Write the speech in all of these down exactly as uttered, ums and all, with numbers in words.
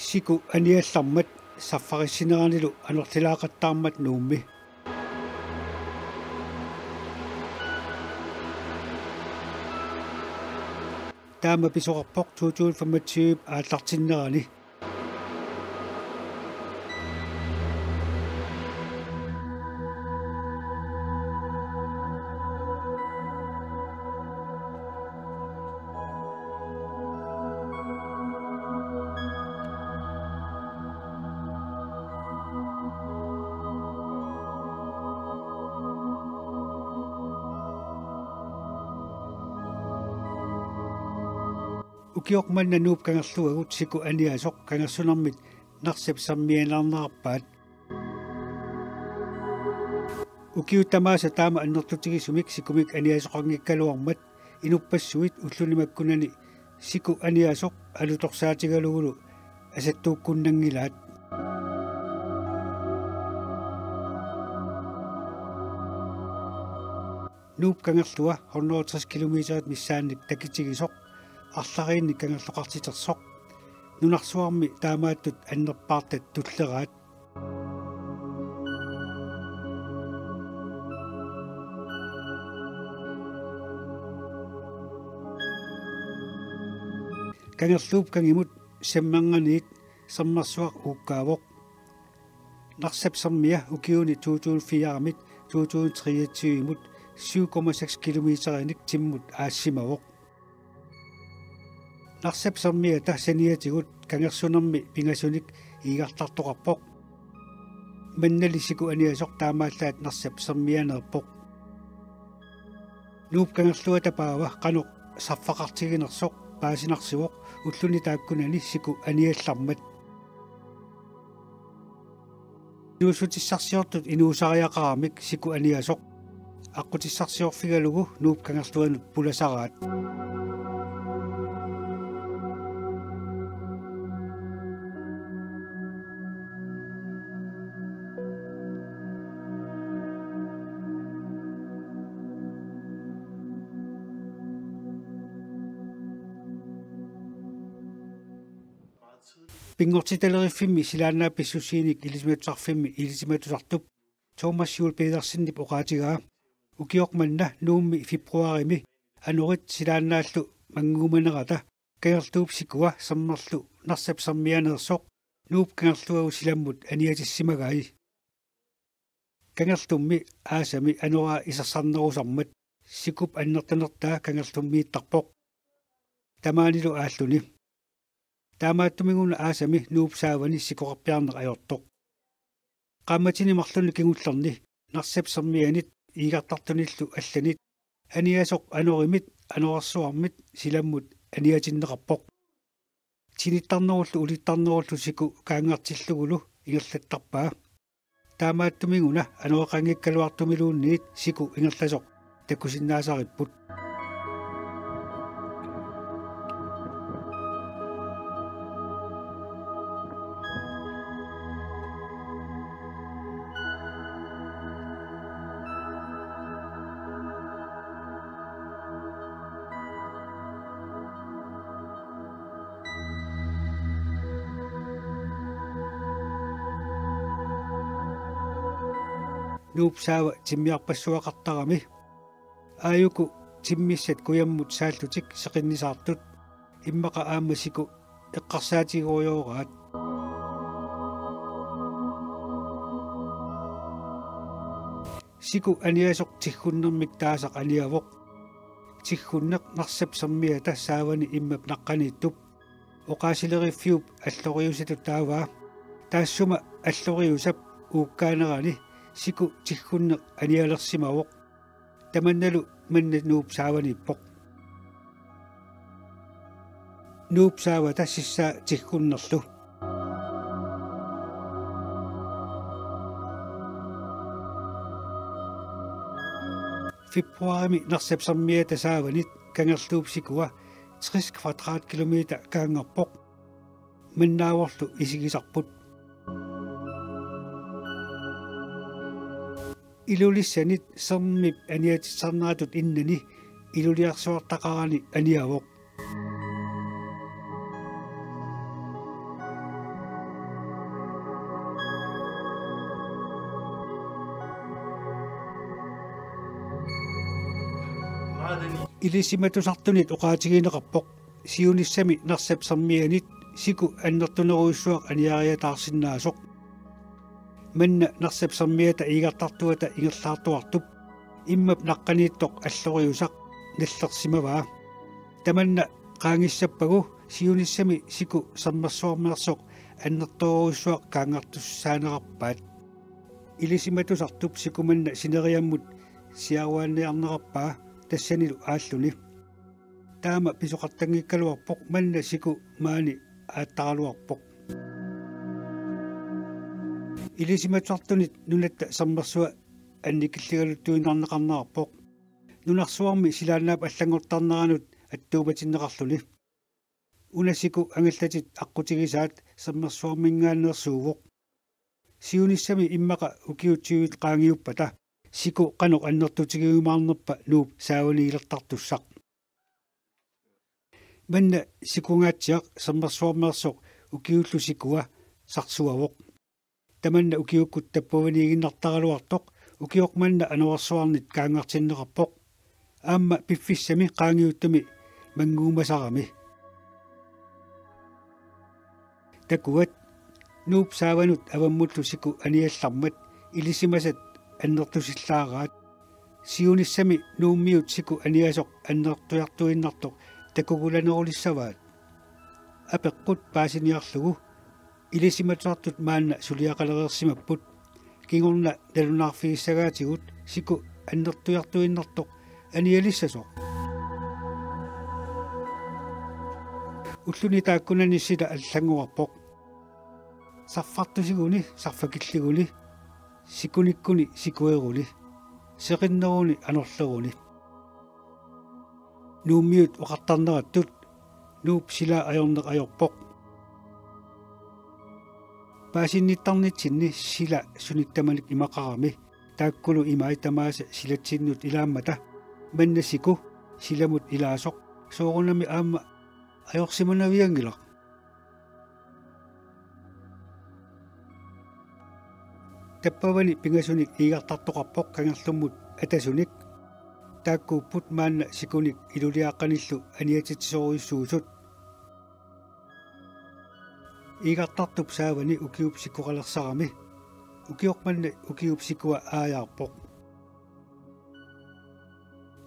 Siku aniallarmat saffarissineranilu anorlilaaqattaarmat Nuummi. Taama pisoqarpoq to tusind femogtyve aallartinnerani. Ukioq manna Nuup Kangerluagut siku aniasoq kangersunermit Narsap Sermianernerarpaat. Ukiut tamaasa taama annertutigisumik sikumik aniasoqanngikkaluarmat inuppassuit ulluni makkunani siku aniasoq alutorsaatigalugulu asattuukkunnanngilaat. Nuup Kangerlua hundrede og tres kilometerit missaannik takitigisoq, arlariinnik kangerloqartitersoq, nunarsuarmi taamaattut annerpaartat tulleraat. Kangerluup kangimut Sermernganiit Sermersuaq uukkaavoq. Narsap Sermia ukiuni to tusind fire-mit to tusind treogtyve-mut syv komma seks kilometerinik timmut aassimavoq. Narsap Sermiata saniatigut kangersunermi pingasunik iigartartoqarpoq. Mannali siku aniasoq taamaallaat Narsap Sermianeerpoq. Nuup Kangerluata paava qanoq saffaqartiginersoq paasinarsivoq ulluni taakkunani siku aniallarmat. Inuussutissarsiortut inuusariaqaramik siku aniasoq aqqutissarsiorfigalugu Nuup Kangerluanut pulasaraat. Pinngortitaleruffimmi silaannaap pissussiinik ilisimatusarfimmi ilisimatusartup Thomas Juul Pedersenip oqaatigaa ukioq manna Nuummi februarimi anorit silaannaallu mannguumanerata Kangerluup sikua Sermerlu Narsap Sermianeersoq Nuup Kangerluagut silammut aniatissimagai. Kangerlummi aasami anoraa isersarnerusarmat sikup annertunertaa Kangerlummiittarpoq. Tamaanilu aalluni. Taamaattumik una aasami Nuup saavani sikoqarpiarneq ajortoq. Qaammatini marlunni kingullerni Narsap Sermianit iigartartunillu allanit aniasoq anorimit anorersuarmit silammut aniatinneqarpoq. Tinittarnerullu ulittarnerullu siku kaanngartillugulu ingerlattarpaa. Taamaattumik una anoreqanngikkaluartumiluunniit siku ingerlasoq takusinnaasaripput. Nuup saava timmiarpassuaqartarami. Aajuku timmissat kujammut saallutik seqinnisaartut immaqa aamma siku eqqarsaatigerujooraat. Siku aniasoq tiggunnermik taasaq aniavoq. Tiggunneq Narsap Sermiata saavani immap naqqaniittup oqaasileriffiup alloriusatut taavaa. Taassuma alloriusap uukkaanerani siku tiggunneq anialersimavoq. Tamannalu manna Nuup saavaniippoq. Nuup saavata sissaa tiggunnerlu. Februarimi Narsap Sermiata saavanit Kangerluup sikua tres kvadratkilometer kaanngarpoq. Mannaavorlu isigisarput. Ilulissanit Sermip aniatitsisarneratut innani Iluliarsuartaqarani aniavoq. Ilisimatusartunit oqaatigineqarpoq siunissami Narsap Sermianit siku annertunerujussuaq aniariataarsinnaasoq. Manna Narsap Sermiata iigartartuata ingerlaartuartup immap naqqaniittoq alloriusaq nallersimavaa. Tamanna qaangissappagu siunissami siku sermersuarmeersoq annertoorujussuaq kaangartussaanerarpaat. Ilisimatusartup siku manna sineriammut siaruaanniarnerarpaa tassanilu aalluni. Taama pisoqartanngikkaluarpoq manna siku maani aattaraluarpoq. Ilisimatusartunit nunatta sermersua annikilligaluttuinnarneqarnerarpoq. Nunarsuarmi silaannaap allanngortarneranut attuumatinneqarluni. Una siku angallatit aqqutigisaat sermersuarminngaanneersuuvoq. Siunissami immaqa ukiut tyvit qaangiuppata siku qanoq annertutigiumaarnerpa Nuup saavaniilertartussaq. Manna sikungaatsiaq sermersuarmeersoq ukiullu sikua sarsuavoq. Tamanna ukiukkut tappavaniiginnartaraluartoq ukioq manna anorersuarnit kaangartinneqarpoq. Aamma piffissami qaangiuttumi mannguumasarami. Takuat, Nuup saavanut avammullu siku aniallarmat ilisimasat annertusillaaraat. Siunissami Nuummiut siku aniasoq annertujartuinnartoq takugulanerulissavaat. Apeqqut paasiniarlugu ilisimatusartut maanna suliaqalereersimapput. Kingorna nalunaarfigissagaatigut siku annertujartuinnartoq anialissasoq. Ulluni taakkunani sila allanngorarpoq. Sarfartusiguni, sarfakilliguni, sikunikkuni sikueruni, seqinneruni anorleruni. Nuummiut oqartarnerattut Nuup sila ajorneq ajorpoq. Paasinnittarnitsinni sila sunik tamanik imaqarami, taakkulu imai tamaasa silatsinnut ilaammata, manna siku silamut ilaasoq, soorunami aamma ajorsimanavianngilaq. Tappavani pingasunik iigartartoqarpoq kangerlummut atasunik. Taakkuupput maanna sikunik iluliaqqanillu aniatitsisorujussuusut. Iigartartup saavani ukiup sikuqalersarami. Ukioq manna ukiup sikua aajaarpoq.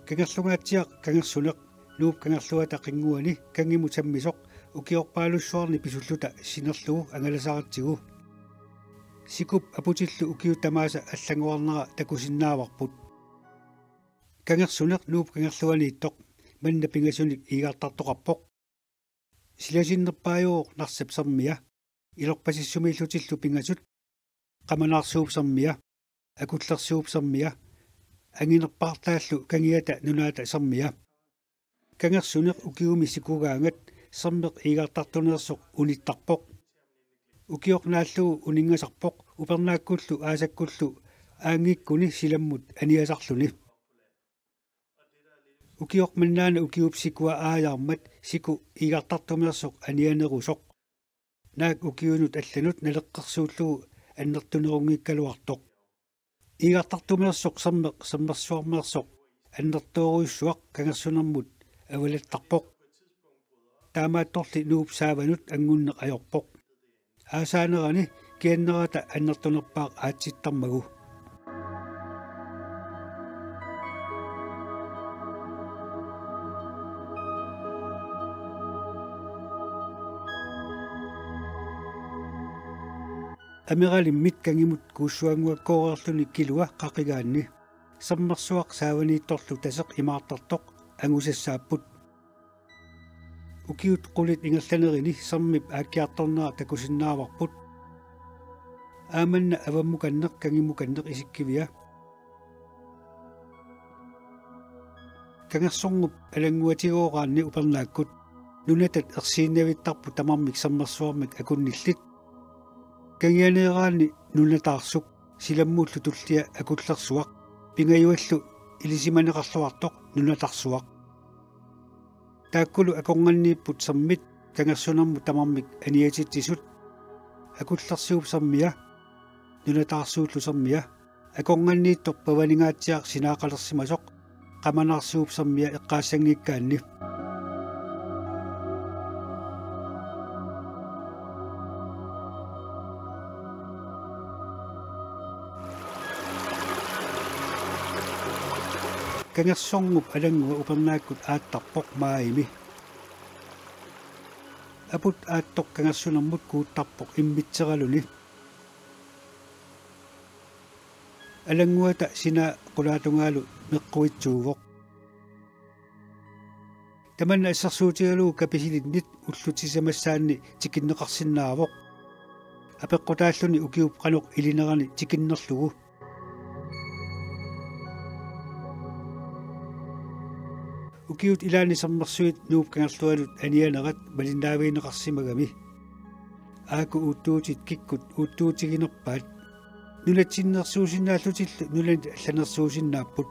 Kangerlungaatsiaq kangersuneq Nuup kangerluata qinnguani kangimut sammisoq ukiorpaalussuarni pisulluta sinerlugu angalasaratsigu. Sikup aputillu ukiut tamaasa allanngorarnera takusinnaavarput. Kangersuneq Nuup kangerluaniittoq manna pingasunik iigartartoqarpoq. Silasinnerpaajuvoq Narsap Sermia, ilorpasissumiillutillu pingasut, Qamanaarsuup Sermia, Akullersuup Sermia, anginerpaartaallu Kangiata Nunaata Sermia. Kangersuneq ukiumi sikugaangat sermeq iigartartuneersoq unittarpoq. Ukioq naallugu uninngasarpoq upernaakkullu aasakkullu aanngikkuni silammut aniasarluni. Ukioq mannaana ukiup sikua aajaarmat siku iigartartumeersoq anianerusoq. Naak ukiunut allanut naleqqersuullugu annertunerunngikkaluartoq. Iigartartumeersoq sermeq sermersuarmeersoq annertoorujussuaq kangersunermut avalattarpoq. Taamaattorli Nuup saavanut anngunneq ajorpoq. Aasaanerani kiannerata annertunerpaaq aatsittarmagu. Ameralimmit kangimut kuussuannguakkooreerluni kilua qaqigaanni sermersuaq saavaniittorlu taseq imaartartoq angusassaapput. Ukiut qulit ingerlanerini sermip aakkiartornera takusinnaavarput. Aamanna avammukanneq kangimmukanneq isikkivia. Kangersorngup alannguatigooraanni upernaakkut nunatat ersiinnavittarput tamarmik sermersuarmik akunnillit. Kangianeeraanni nunataarsuk silammullu tullia Akullersuaq, pingajuallu ilisimaneqarluartoq Nunatarsuaq. Taakkulu akornanniipput sermit kangersunermut tamarmik aniatitsisut. Akullersuup Sermia, Nunataarsuullu Sermia, akornanniittoq pavaningaatsiaq sinaaqalersimasoq, qamanaarsuup sermia eqqaassanngikkaanni. Kangersorngup alanngua upernaakkut aattarpoq maajimi. Aput aattoq kangersunermut kuuttarpoq immitseraluni. Alannguata sinaa qulaatungaalu meqquitsuuvoq. Tamanna assersuutigalugu Kapisilinni ullut sisamassaanni tikinneqarsinnaavoq. Apeqqutaalluni ukiup qanoq ilinerani tikinnerlugu. Ukiut ilaanni sermersuit Nuup Kangerluanut anianerat malinnaavigineqarsimagami. Aaku uuttuutit kikkut uuttuutiginerpaat. Nunatsinneersuusinnaallutillu nunanit allaneersuusinnaapput.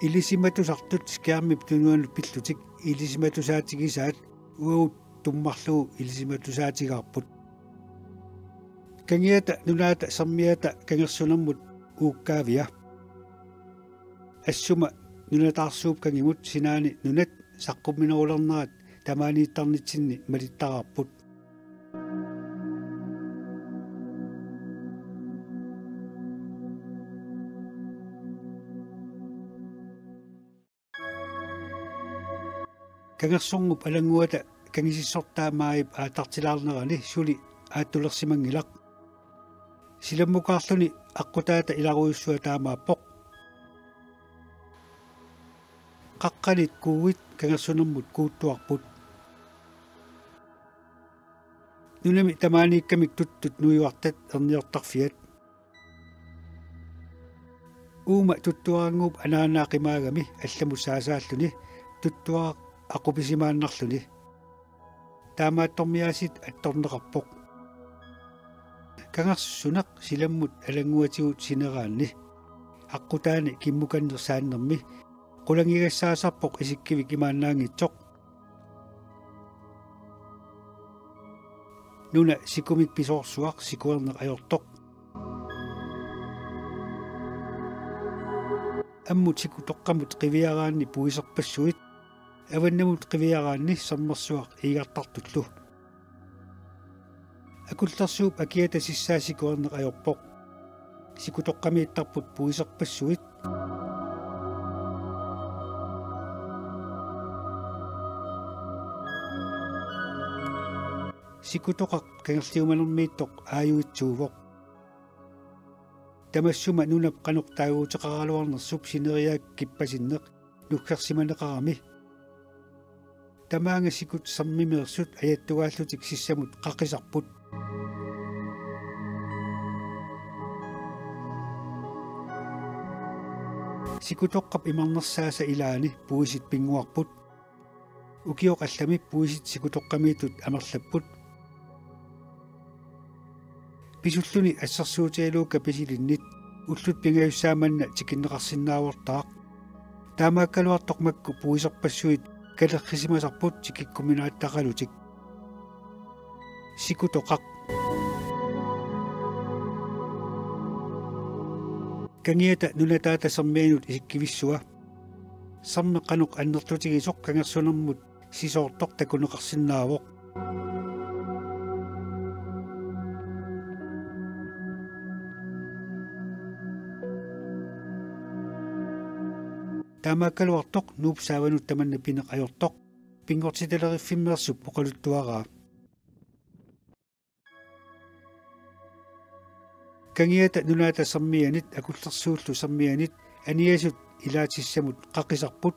Ilisimatusartut skærmip tunuanut pillutik ilisimatusaatigisaat uagut tummarlugu ilisimatusaatigaarput. Kangiata Nunaata sermiata kangersunermut uukkaavia. Assuma nunataarsuup kangimut sinaani nunat saqqumminerulernerat tamaaniittarnitsinni malittaraarput. Kangersorngup alannguata kangisissortaa maajip aattartilaarnerani suli aattulersimanngilaq. Silammukaarluni aqqutaata ilarujussua taamaappoq. Qaqqanit kuuit kangersunermut kuuttuarput. Nunami tamaaniikkamik tuttut nuiuartat erniortarfiat. Uuma tuttuarannguup anaanaa qimaagami allamut saasaalluni tuttuaraq aqupisimaannarluni. Taamaattormiaasit attorneqarpoq. Kangersuneq silammut alannguatigut sineraanni. Aqqutaani kimmukannersaannermi qulangigassaasarpoq isikkivik imaannaanngitsoq. Nuna sikumik pisoorsuaq sikuerneq ajortoq. Ammut sikutoqqamut qiviaraanni puiserpassuit. Avannamut qiviaraanni sermersuaq iigartartullu. Akullersuup akiata sissaa sikuerneq ajorpoq. Sikutoqqamiittarput puiserpassuit. Sikutoqaq kangerliumanermiittoq aajuitsuuvoq. Tamassuma nunap qanoq taaguuteqaraluarnersup sineriak kippasinneq nuggersimaneqarami. Tamaanga sikut sermimeersut ajattugaallutik sissamut qaqisarput. Sikutoqqap imarnersaasa ilaani puisit pinnguarput. Ukioq allami puisit sikutoqqamiittut amerlapput. Pisulluni assersuutigalugu Kapisilinni ullut pingajussaat manna tikinneqarsinnaavortaaq. Taamaakkaluartoq makku puiserpassuit kalerrisimasarput tikikkuminaattaqalutik. Sikutoqaq. Kangiata nunataata sermianut isikkivissua. Sermeq qanoq annertutigisoq kangersunermut sisoortoq takuneqarsinnaavoq. Taamaakkaluartoq Nuup saavanut tamanna pineq ajortoq pinngortitaleriffimmik oqaluttuaraa. Kangiata nunaata sermianit akullersuullu sermianit aniasut ilaatissamut qaqisarput.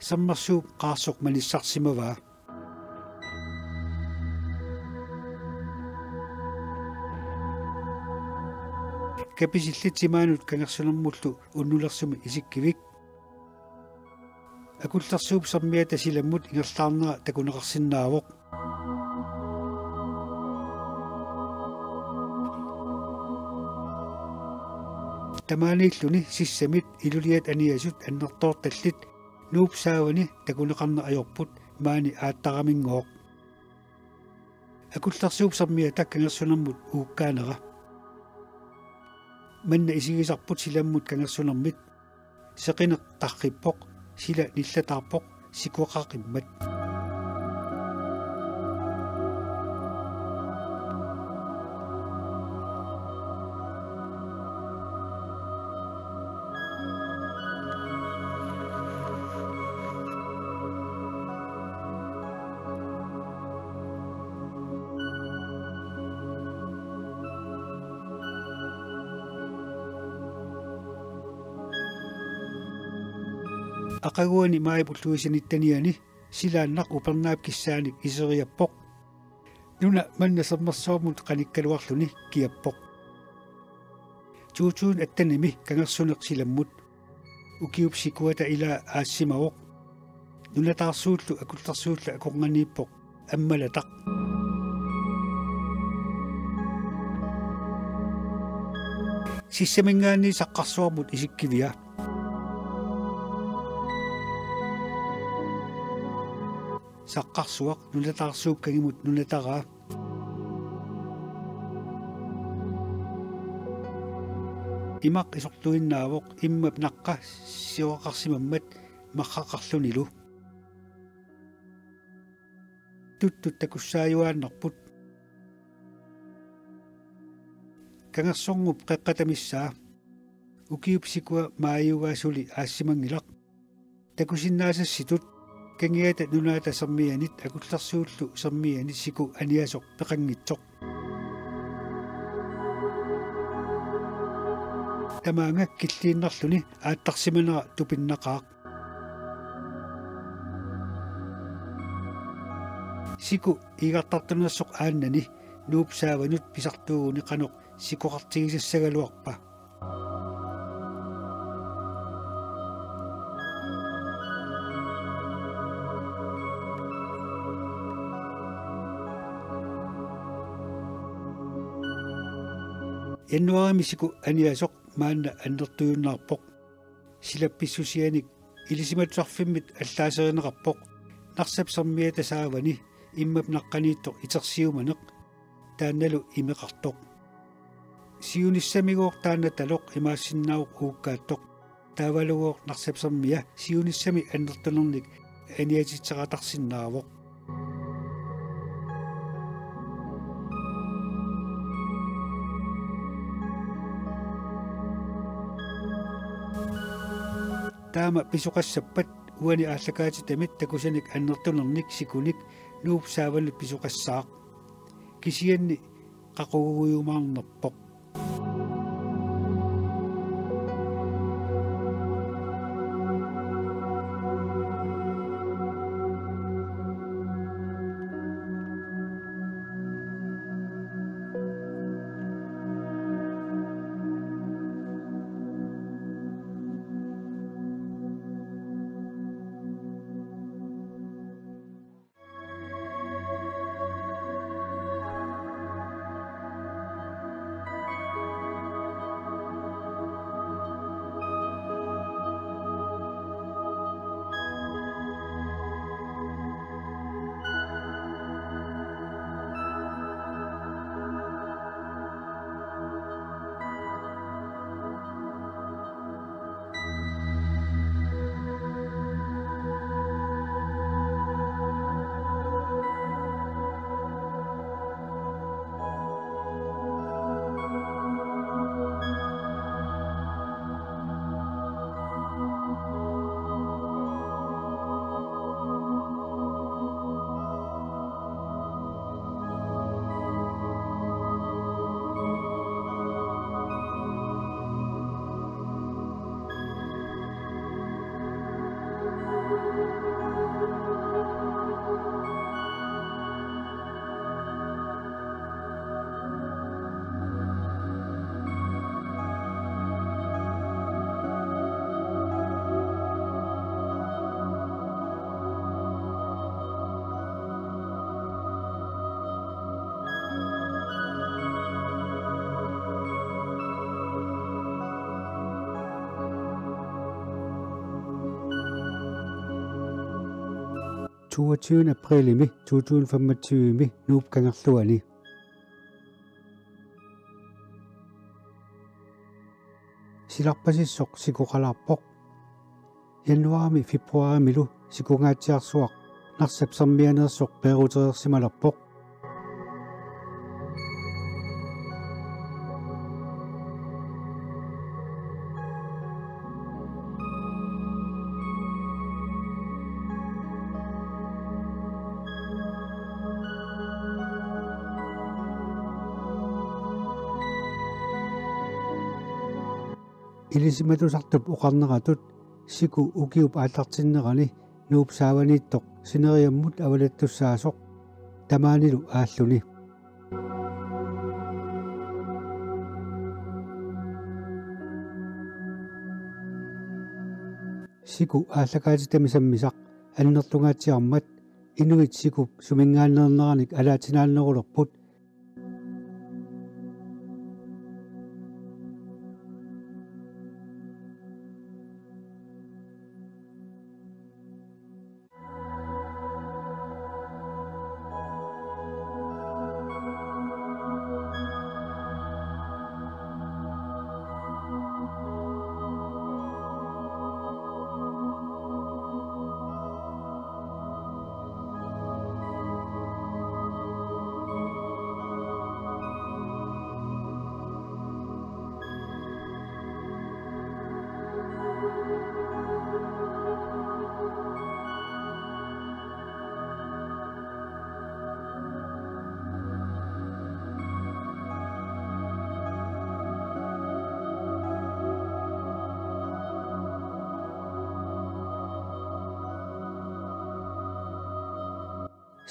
Sermersuup qaarsoq manissarsimavaa. Kapisillit simaanut kangersunermullu unnulersumik isikkivik. Akullersuup sermiata silammut ingerlaarnera takuneqarsinnaavoq. Tamaaniilluni sissamit iluliat aniasut annertoortallit Nuup saavani takuneqarneq ajorput maani aattaraminnguuq. Akullersuup sermiata kangersunermut uukkaanera. Manna isigisarput silammut kangersunermit. Seqineq tarrippoq, sila nillataarpoq sikuaqaqimmat. Aqaguani maajip ulluisanittaniani silaannaq upernaap kissaanik iseriappoq. Nuna manna sermersuarmut qanikkaluarluni kiappoq. Tuutuun attanimi kangersuneq silammut. Ukiup sikuata ilaa aassimavoq. Nunataarsuullu akullersuullu akornanniippoq ammalataq. Sissaminngaanniit saqqarsuarmut isikkivia. Saqqarsuaq nunataarsuup kangimut nunataraa. Imaq isortuinnaavoq immap naqqa sioraqarsimammat marraqarlunilu. Tuttut takussaajuaannarput. Kangersorngup qeqqata missaa. Ukiup sikua maajugaa suli aassimanngilaq. Takusinnaasassitut kangiata nunaata sermianit akullersuullu sermianit siku aniasoq peqanngitsoq. Tamaanga killiinnarluni aattarsimanera tupinnaqaaq. Siku iigartartunersoq aannani Nuup saavanut pisartuuguni qanoq sikoqartigisassagaluarpa? Januaarimi siku aniasoq maanna annertujunnaarpoq. Silap pissusianik ilisimatusarfimmit allaaserineqarpoq. Narsap sermiata saavani immap naqqaniittoq itersiumaneq. Taannalu imeqartoq. Siunissamigooq taanna taloq imaassinnaavoq uukkaattoq. Taavaluugooq Narsap sermia siunissami annertunernik aniatitseqatarsinnaavoq. Taama pisoqassappat uani aallakaatitamit takusanik annertunernik sikunik Nuup saavanut pisoqassaaq. Kisianni qaqugujumaarnerpoq. toogtyvende aprilimi to tusind femogtyvemi Nuup Kangerluani. Silarpasissoq sikoqalaarpoq. Januaarimi februaarimilu sikungaatsiarsuaq Narsap sermianeersoq peerutereersimalerpoq. Ilisimatusartup oqarneratut siku ukiup aallartinnerani Nuup saavaniittoq sineriammut avalattussaasoq tamaanilu aalluni. Siku aallakaatitami sammisaq annertungaatsiarmat inuit sikup suminngaanneerneranik alaatsinaannerulerput.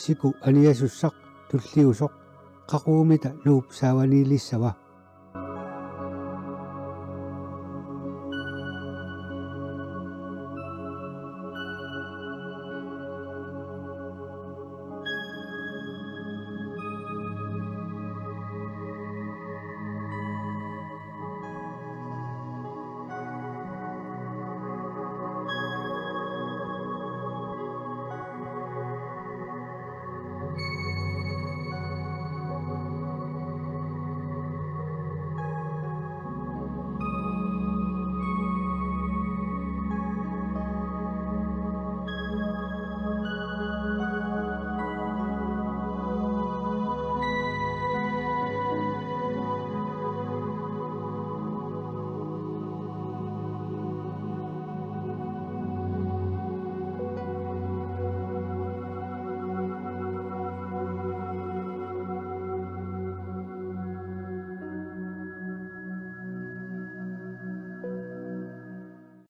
Siku aniasussaq tulliusoq qaqugumita Nuup saavaniilissava.